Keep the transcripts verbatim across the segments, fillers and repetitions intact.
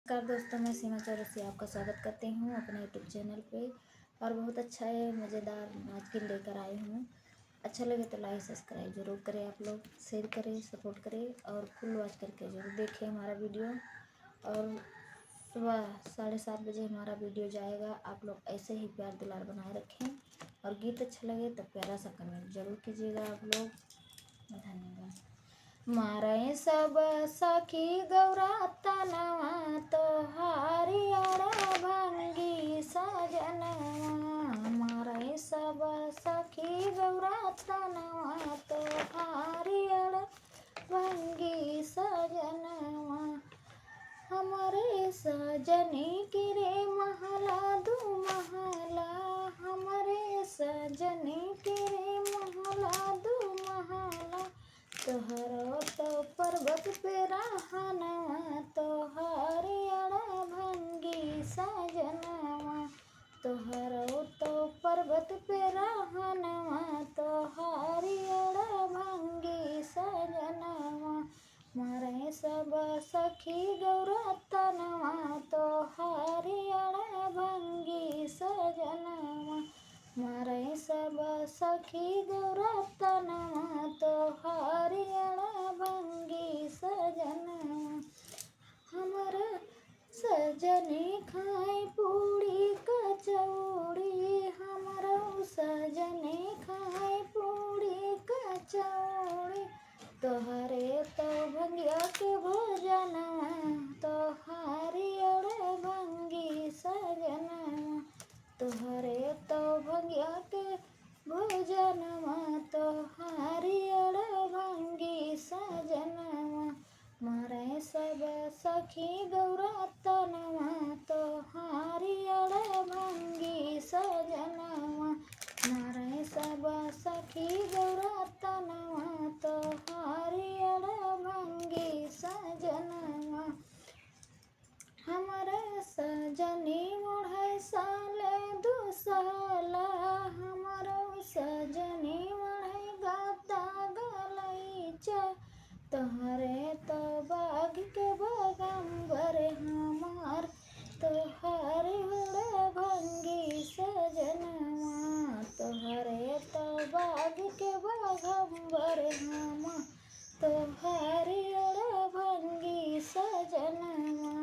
नमस्कार दोस्तों, मैं सीमा चौरसिया आपका स्वागत करती हूँ अपने YouTube चैनल पे। और बहुत अच्छा है, मज़ेदार आज के लेकर आई हूँ। अच्छा लगे तो लाइक सब्सक्राइब जरूर करें आप लोग, शेयर करें, सपोर्ट करें और फुल वॉच करके जरूर देखें हमारा वीडियो। और सुबह साढ़े सात बजे हमारा वीडियो जाएगा। आप लोग ऐसे ही प्यार दुलार बनाए रखें और गीत अच्छा लगे तो प्यारा सा कमेंट जरूर कीजिएगा आप लोग। धन्यवाद। मारे सब सखी गौरा तनवा तोहारी अड़भंगी सजनवा। मारे सब सखी गौरा तनवा तोहारी अड़भंगी सजनवा। हमरे सजनी के रे महला दू महला, हमरे सजनी के रे महला दू महला। तोहरो तो पर्वत पे रहनवा, तोहारी अड़भंगी सजनवा। तोहरो तो पर्वत पे रहनवा, तोहारी अड़भंगी सजनवा। मारे सब सखी गौरा तनवा, तोहारी अड़भंगी सजनवा। मारे सब सखी गौरा तनवा, तोहारी अड़भंगी सजनवा। हमरा सजनी खाए पूड़ी कचौड़ी, हमरा सजनी खाए पूड़ी कचौड़ी। तोहरे तो भंगिया के भोजनवा, तोहारी अड़भंगी सजनवा। तोहरे तो भंगिया के भोजनवा, तोहारी अड़भंगी सजनवा। मारे सब सखी गौरा तनवा, तोहारी अड़भंगी सजनवा। मारे सब सखी गौरा तनवा, तोहारी अड़भंगी सजनवा। हमरे सजनी ओढ़े साले दुसहला, हमरो सजनी ओढ़े गाता गलैचा। तोहरे तो बाग के बगम्बर हमार, तोहरे अड़भंगी सजनवा। तोहरे तो बाग के बगम्बर हमार, तोहारी अड़भंगी सजनवा।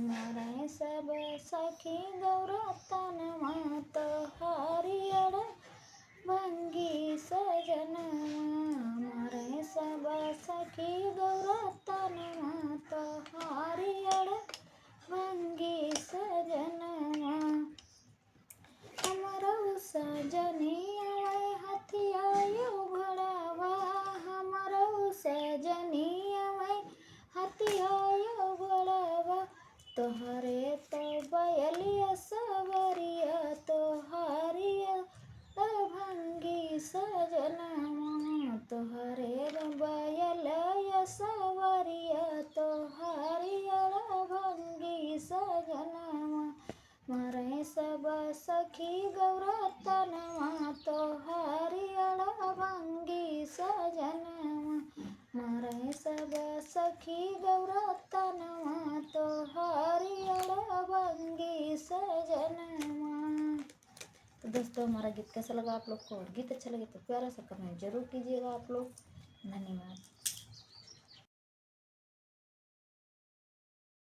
मारे सब सखी गौरा तनवा, तोहारी अड़भंगी सजनवा। मारे सब सखी गौरा तनवा, तोहारी अड़भंगी सजनवा। हमरो सजनी आवै हथिया यो घोड़ावा, हमरो सजनी आवै हथिया यो घोड़ावा। तोहरे तो बयलिया सवरिया, तोहारी अड़भंगी सजनवा। तोहरे बयलिया सवरिया, तोहारी अड़भंगी सजनवा। मारे सब सखी गौरा तनवा, तोहारी अड़भंगी सजनवा। मारे सब सखी गौरा तनवा, तोहारी अड़भंगी सजनवा। तो दोस्तों, हमारा गीत कैसा लगा आप लोग को? और गीत अच्छा लगे तो प्यारा सा कमेंट जरूर कीजिएगा आप लोग। धन्यवाद।